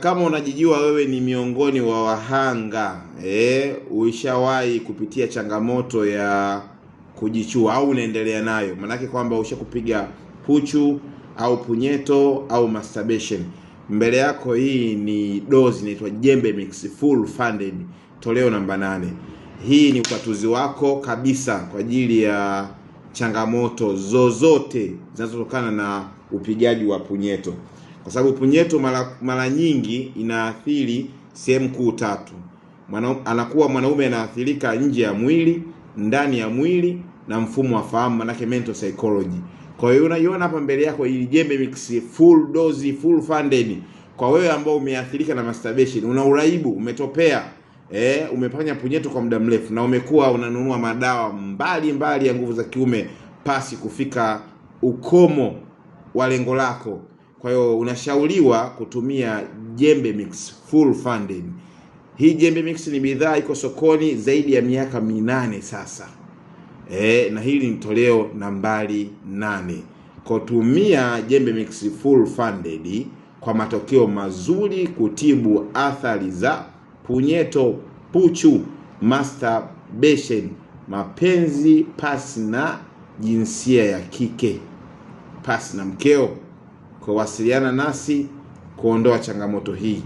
Kama unajijua wewe ni miongoni wa wahanga uishawahi kupitia changamoto ya kujichua au unaendelea nayo, maanake kwamba ushakupiga puchu au punyeto au masturbation. Mbele yako hii ni dozi inaitwa Jembe Mix Full Funded toleo namba 8. Hii ni utatuzi wako kabisa kwa ajili ya changamoto zozote zinazotokana na upigaji wa punyeto, kwa sababu punyeto mara nyingi inaathiri sehemu kuu tatu. Anakuwa mwanaume anaathirika nje ya mwili, ndani ya mwili na mfumo wa fahamu, manake mental psychology. Kwa hiyo unaiona hapa mbele yako hii Jembe Mix full dose full funded kwa wewe ambao umeathirika na masturbation, una uraibu, umetopea, umefanya punyeto kwa muda mrefu na umekuwa unanunua madawa mbalimbali mbali ya nguvu za kiume pasi kufika ukomo wa lengo lako. Kwa hiyo unashauriwa kutumia Jembe Mix full funded. Hii Jembe Mix ni bidhaa iko sokoni zaidi ya miaka 8 sasa. Na hili ni toleo nambari 8. Kwa tumia Jembe Mix full funded kwa matokeo mazuri kutibu athari za punyeto, puchu, masturbation, mapenzi pasi na jinsia ya kike, pasi na mkeo. Kuwasiliana nasi kuondoa changamoto hii.